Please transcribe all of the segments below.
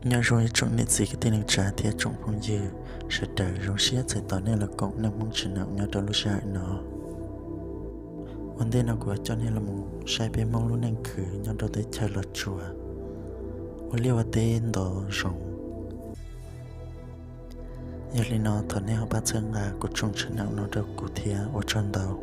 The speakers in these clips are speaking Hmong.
Nyob zoo ib tsoom niam txiv kwv tij neej tsa thiab tsoom phooj ywg sawv daws, zoo siab txais tos nej los koom Neej Hmoob Tshwm Nam nyob rau lub sij hawm no. Ua ntej no kuv yuav coj nej los mus saib peb Hmoob lub neej khwv nyob rau teb chaws Los Tsuas ua liaj ua teb ntau zoo. Yog li no thov nej ho pab txhawb nqa kuv tsoom tshwm nam no rau kuv thiab, ua tsaug ntau.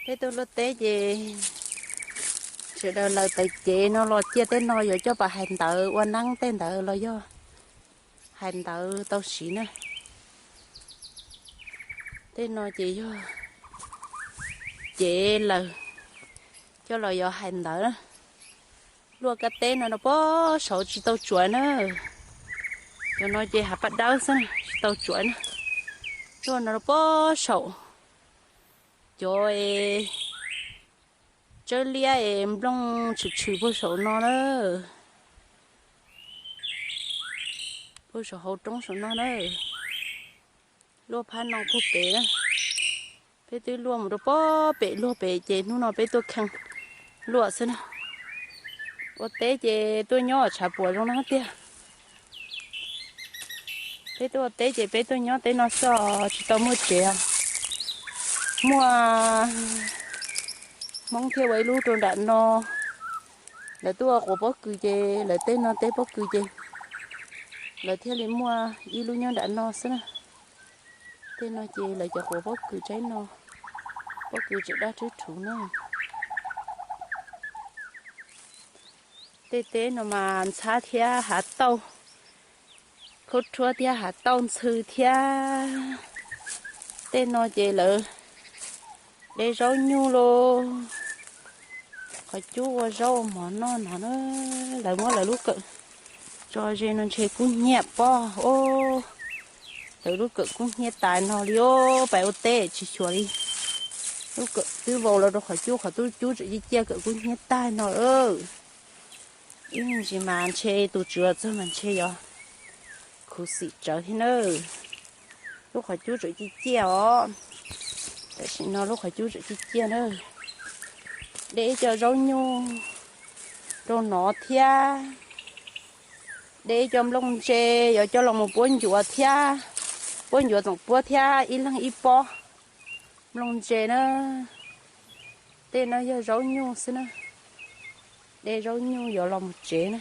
Peb tuaj luaj teb ces sawv daws lawv taws cev no los ciaj tej no yuav coj pas hais ntawv ua neeb tej ntawd los yog hais ntawv tau siv na. Tej no ces yog cev lawm coj los yuav hais ntawv na. Luaj kab teb no rau pob saud tsis tau tsuav na. Cov no ces hav paj dawb xwb na, tsis tau tsuav na. Luaj no rau pob saum cov es tsawb liab es nplooj tshwm tshwm puag saum no na. Puag saum hauv roob saum no na. Luaj phab no puag pem na. Peb twb luaj mus rau pob pem luag pem ces hnub no peb tuaj kheej luaj xwb na. Ua teb ces tuaj nyob tshav puam zoo no tiag. Peb tuaj ua teb ces peb tuaj nyob teb no xwb, tsis tau muaj tsev. Muaj Hmoob thiaj ua ib lub rau nram no. Lawv tuaj ua quav pob kws ces lawv tej no teb pob kws ces lawv thiaj li muaj ib lub nyob nram no xwb na. Tej no ces lawv cov quav pob kws tsaib no, pob kws tseem daj rhwb rhuv na. Tej teb no mas ntxhab thiab hav tauj, khaub rhuab thiab hav tauj ntxhw thiab. Tej no ces lawv de zaub nyuj lauj, qhov cub ua zaub ua mov noj no na. Lawv muab lawv lub kawm tso ze no ntshe kub hnyiab pob os. Lawv lub kawm kub hnyiab tas no li os, pais ua teb tsis xyuas li. Lub kawm twb vau los rau qhov cub, qhov cub tseem ciaj ciaj kawm kub hnyiab tag no. Ib me ntsis mas ntshe tus tswv txog mas ntshe yuav khuv xim tsawv thiab na. Lub qhov cub tseem ciaj ciaj os. Tam sim no lub qhov cub tseem ciaj ciaj na. De ib co zaub nyuj rau no thiab. De ib co nplooj ntse yuav coj los mus puab ncuav thiab. Puab ncuav tsoom puab thiab ib leeg ib pob nplooj ntse na. Tej no yog zaub nyuj xwb na. De zaub nyuj yuav los mus tsev na.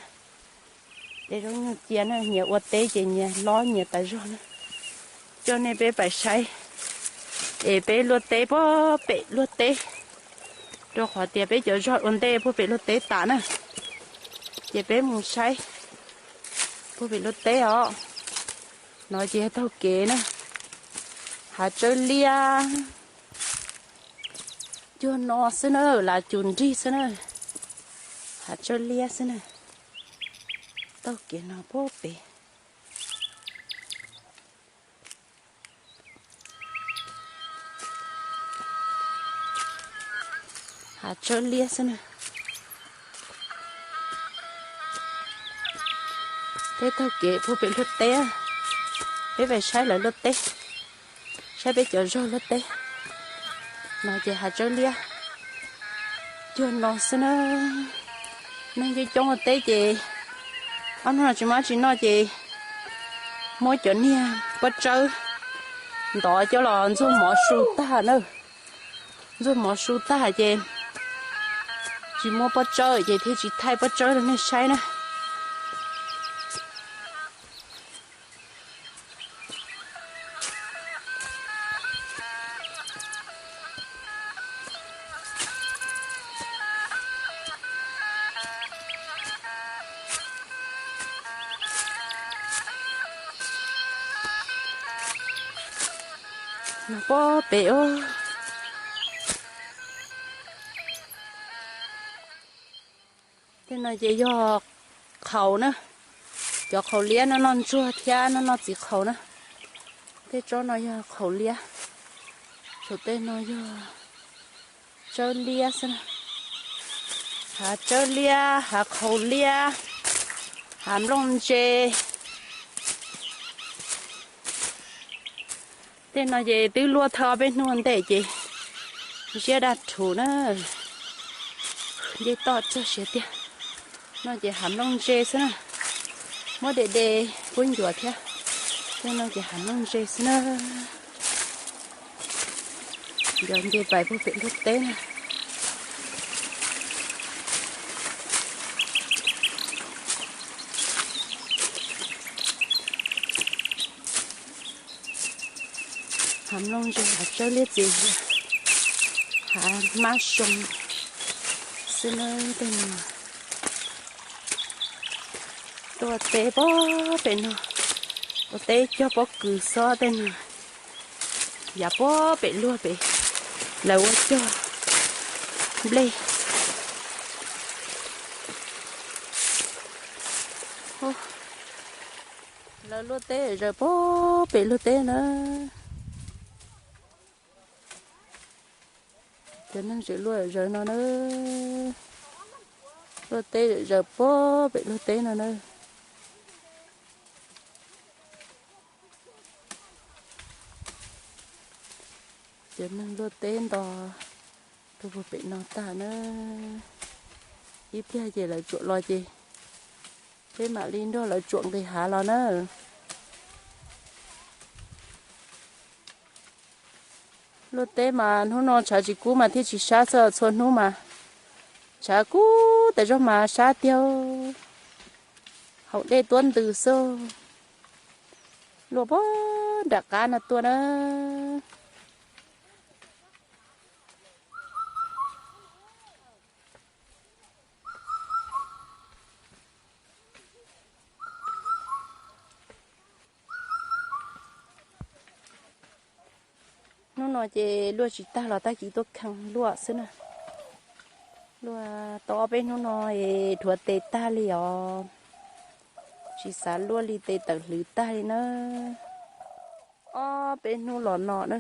De zaub nyuj cia na, nyias ua teb ces nyias hlob nyias tas zog na. Coj nej peb pais saib es peb luaj teb puag pem luaj teb, rau qhov tias peb cov zog ua ntej puag pem luaj teb tas na. Ces peb mus saib puag pem luaj teb os. No ces yog taug kev na, hav tsawb liab cuag no xwb na, lav cus nrig xwb na, hav tsawb liab xwb na. Taug kev no puag pem. Hav tsawb liab xwb na. Peb taug kev puag pem luaj teb, peb pais saib lawv luaj teb, saib peb cov zog luaj teb. No ces hav tsawb liab cuag no xwb na. Neeg coob coob ua teb ces ob hnub no tsis muaj dab tsi noj ces muab cov niag pob tsawb ntov coj los ntxuag mov su tag na. Ntxuag mov su tag ces tsis muaj pob tsawb ces thiaj tsis thaij pob tsawb rau nej saib na. Pob pem ub. Tej no ces yog qhaus na, cov qhaus liab no noj ntsuag thiab no noj txiv qhaus na. Tej tsob no yog qhaus liab, saum tej no yog tsawb liab xwb na. Hav tsawb liab, hav qhaus liab, hav nplooj ntse. Tej no ces twb luaj thawj ob peb hnub ua ntej ces ziab daj rhuv na, ncej toj tsawg siav tiag. No ces hav nplooj ntse xwb na, muab de de kub ncuav thiab. Tej no ces hav nplooj ntse xwb na. Yog nce pais puag pem luag teb na. Hav nplooj ntse, hav tsawb liab txiv, hav mab soo xwb na tej no. Tuaj teb pob pem no, ua teb cog pob kws xob tej no, yav pob pem luag pem lawv ua cog nplej. Lawv luaj teb zaws pob pem luag teb na. Cov neeg tseem luaj zaws no na, luaj teb zaws pob pem luag teb no na. Cov neeg luaj teb nto tuaj puag pem no tag na. Ib pliag ces lawv tsuam los ces peb mam li nrog lawv tsuam nqis hav los na. Luaj teb mas hnub no tshav tsis kub mas thiaj tsis sab xwb, txhua hnub mas tshav kub tas zog mas sab tiag. Haus dej tuab ntws xwb. Luaj puag nram qab no tuaj na. Hnub no ces luaj tsis tag los tag kis tuaj kheej luaj xwb na. Luaj tau ob peb hnub no es dhuav tes tag li os. Tsis xav luaj li, tes tawm hlwv tag li na. Ob peb hnub los no na,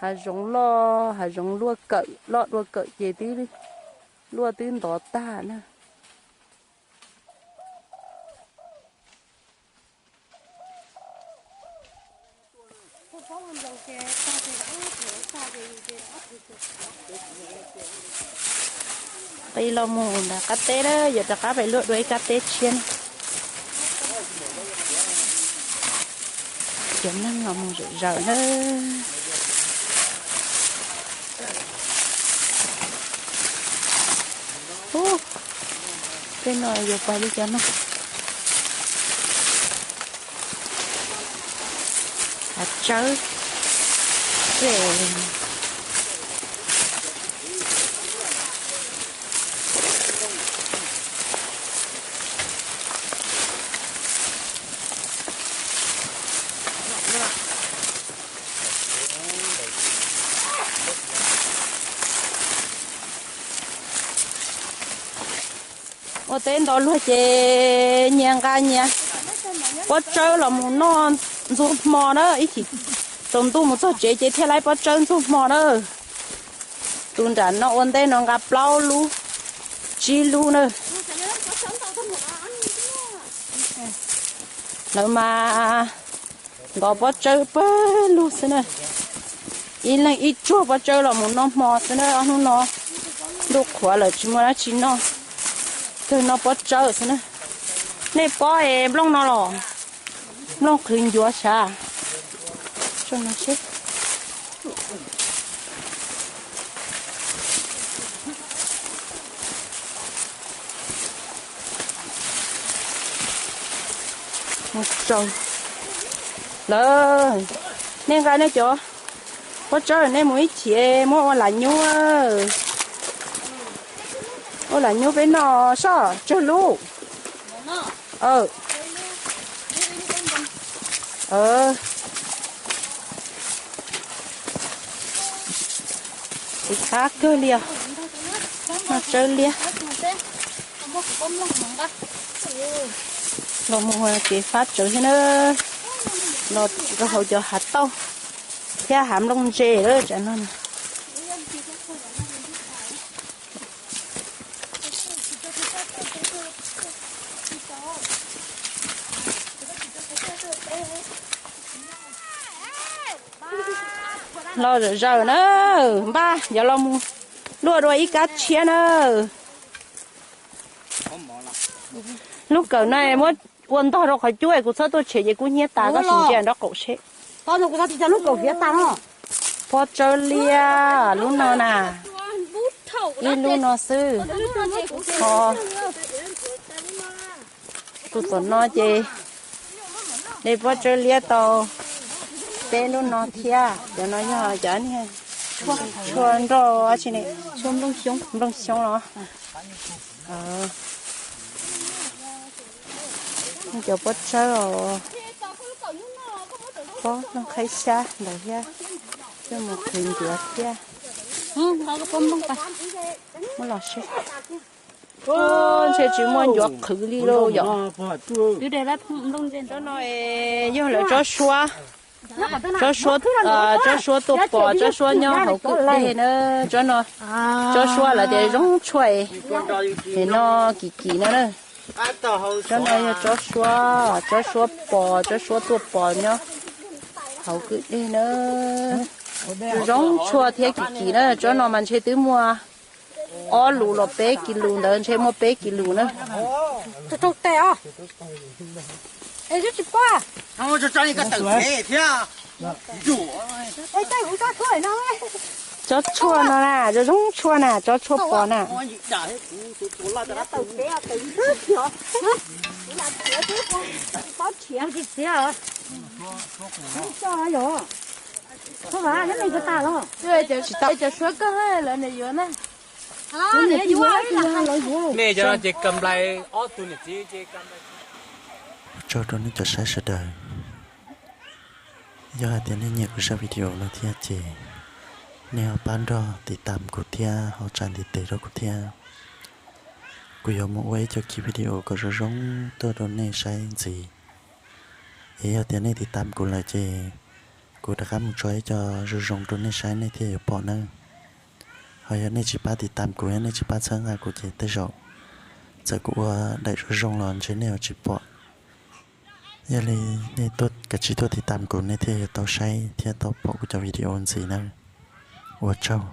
hav zoov loj, hav zoov luaj kawm loj dua kawm ces twb luaj twb ntov tag na. Qi los mus nram qab teb na, yuav rov qab pem luaj dua ib kab teb tshiab na. Cov neeg los mus zom zaws na. Ub, tej no yuav pais li cas no? Hav tsawb. Ua teb nto luag ces nyias nqa nyias pob tsawb los mus noj ntxuag hmo na, ib chim tsaus ntuj mus txog tsev ces thiaj laib pob tsawb ntxuag hmo na. Tus nram no ua ntej no nqa plaub lub, tsib lub na. Lawv mas ntov pob tsawb pawg lug xwb na. Ib leeg ib tsuag pob tsawb los mus noj hmo xwb na. Ob hnub no ntuj qhuav lawm tsis muaj dab tsi noj, kawg noj pob tsawb xwb na. Nej pob es nplooj no los? Nplooj qhwv ncuav sav. Mus tsaus lawm. Nej nqa nej cov pob tsawb nej mus ib chim muab ua lam nyub. Ua lam nyub peb noj soj tsawg lub. Fab kawg li os. Noj tsawb liab. Los mus kev fab tsawv thiab na. Los rau hauv cov hav tauj thiab hav nplooj ntse lawm tsam no. Los zawm zawm na, npaj yuav los mus luaj dua ib kab tshiab na. Lub kawm no muab ua ntog rau qhov cub es kuv txhob tuaj tshem ces kub hnyiab tas, koj sim ntsia nraub qaum seb. Pob tsawb liab lub no na, ib lub no xwb. Ho tus tom no ces de pob tsawb liab tau peb lub no thiab. Cov no yog cov niag tshuaj nroj dab tsi ne, nplooj xyoob los. Cov pob tsawb os, pob nplooj qhaib xyab ntawd thiab, coj mus qhwv ncuav thiab. Muab los seb. Ntshe tsis muaj ncuav qhwv li lauj yom. Tsob no yog lawv tsob suab, tsob suab, tsob suab tuaj pos, tsob suab nyob hauv kwj deg na. Tsob no, tsob suab lawv tias zoo tshuaj es no kim kim no na. Tsob no yog tsob suab, tsob suab pos, tsob suab tuaj pos nyob hauv kwj deg na. Zoo tshuaj thiab kim kim na. Tsob no mas ntshe twb muaj ob lus los peb kis lus ntawd, ntshe muaj peb kis lus na. Tsob tshuaj no na, zoo tshuaj na, tsob tshuaj pos na. Nej cov no ces kam nplais ob tug niam txiv ces kam nplais. Ua tsaug rau nej cov saib sawv daws. Yog hais tias nej nyiam kuv zaj video no thiab ces nej ho pab nrog tiv tam kuv thiab ho tsa ntiv tes rau kuv thiab. Kuv yuav mus ua ib co kis video kom zoo zoo tuaj rau nej saib ntxiv. Es yog tias nej tiv tam kuv lawm ces kuv rov qab mus tso ib co zoo zoo rau nej saib nej thiaj yuav pom nawb. Ho yog nej tsis pab tiv tam kuv, yog nej tsis pab txhawb nqa kuv ces tej zaum txawm kuv ua daim zoo zoo los ntshe nej yuav tsis pom. Yog li nej tuaj kav tsij tuaj tiv tam kuv nej thiaj yuav tau saib thiab tau pom kuv cov video ntxiv nawb. Ua tsaug.